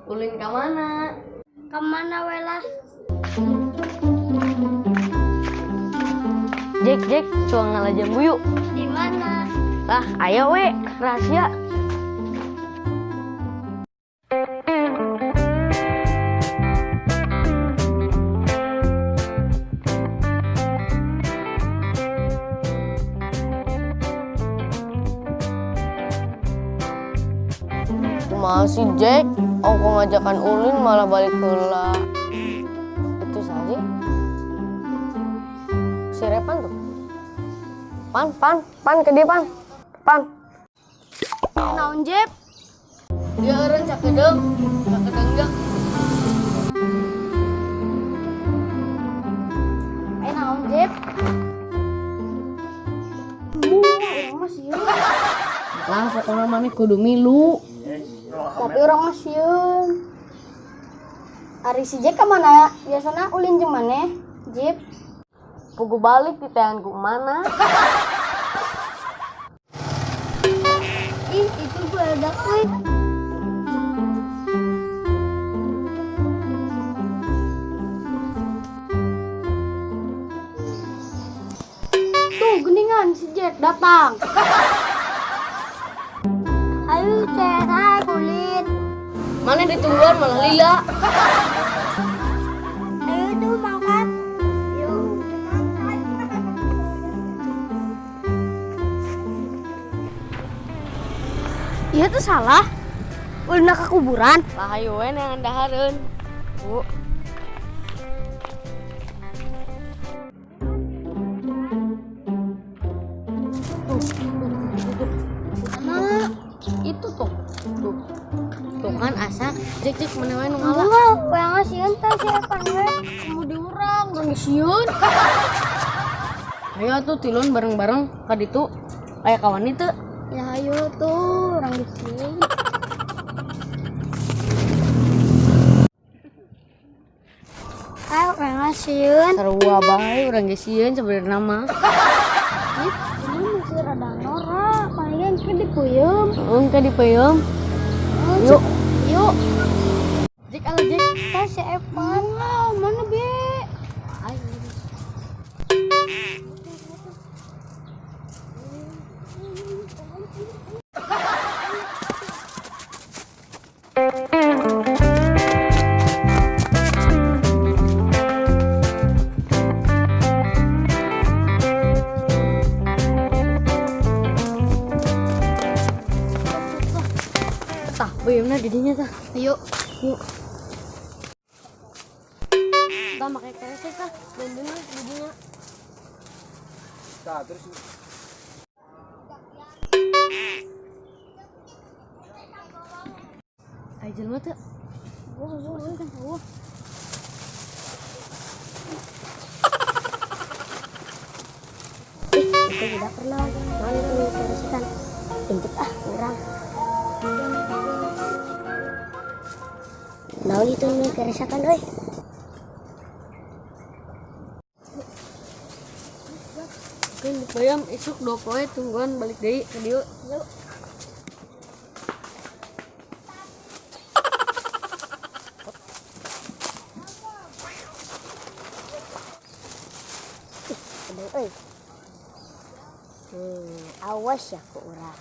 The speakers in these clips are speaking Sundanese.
Ulin ka mana? Ka mana we lah? Jack, Jack, cuang ngala jambu yuk. Di mana? Lah, ayo we, rahasia. Masih Jack, aku ngajakan ulin malah balik heula. Itu saja. Si Repan tuh. Pan, pan, pan ke dia pan. Pan. Naon Jep? Dia eureun sakedeung, sakedeung gak. Ayo naon Jep? Bu, urang mah sieun. Lah pokoknya mami kudu milu. Tapi urang mah sieun. Ari si Jack ka mana? Biasana ulin jeung maneh, Jep. Pugu balik di teangan ku mana? Ih, itu badak euy. Tuh, geningan si Jack datang. Ayo cerah kulit. Mana ditungguan malah lila. Ayo tuh makan. Yuk makan. Iya tuh salah. Ulina ke kuburan. Lah ayo we neangan dahareun. Bu. Tuh, tuh, tuh. Mana? Itu tuh. Tuh. Tuh kan asa Jack Jack mana we nu ngala. Enggak, urang sieun teh si Evan we. Kamu di urang, urang sieun. Ayo atuh tilon bareng-bareng ka ditu. Aya kawan itu. Ya ayo tuh, urang sieun. Ayo urang sieun. Sarua bae urang ge sieun sebenarnya mah. Ih, ini masih rada norak, palingan ke dipeuyeum. Heeh, ke dipeuyeum. Yuk, Yuk. Jack ala Jack. Teh si Evan. Wow, mana be? Ayo. Tah, peuyeumna di dinya tah. Yuk. Yuk. Tah make keresek tah, benduna di dinya. Tah, terus Ayo jelema teu. Wuh. Ih, itu udah pernah. Mana tuh keresekan? Intip ah, urang. Naon itu nu keresakan euy? Keun dipeuyeum isuk dua poe tungguan balik deui ka dieu. Yuk. Ih, aduh euy. Awas ya ku urang.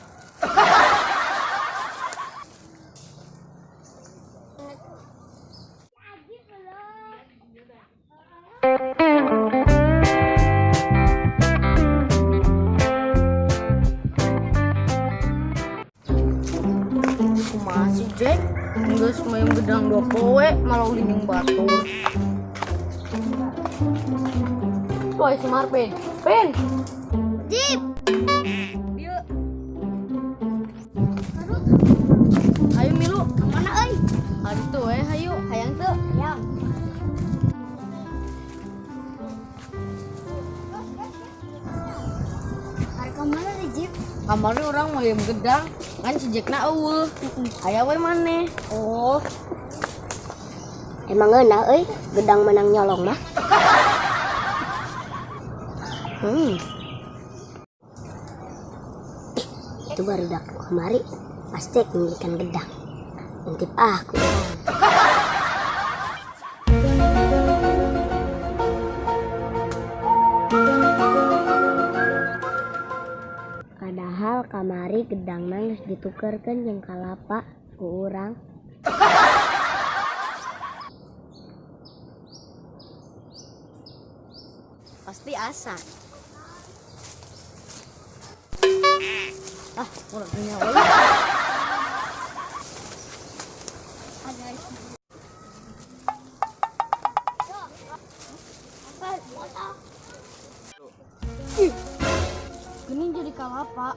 Kumaha sih Jack? Geus main gedang dua poe malah ulin jeung batur. Tuh aya si Marvin. Pin. Jip. Dieu. Ayo milu. Mana euy? Ari tuh we hayu hayang teu. Ya. Hari kemana nih Jip? Kamari urang mau gedang kan si Jackna eueuh. Aya we maneh. Oh. Emang ngeunah euy, gedang menang nyolong mah. Itu baru dak kemari pasti ngilikan gedang. Intip ah ku urang. Kamari gedangna geus ditukerkeun jeung kalapa ku urang. Pasti asa. Ah, urang punya euy. Ih, geuning jadi kalapa.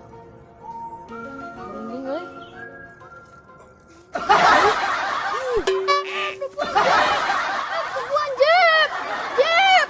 Merinding euy. Tungguan, Jep! Jep!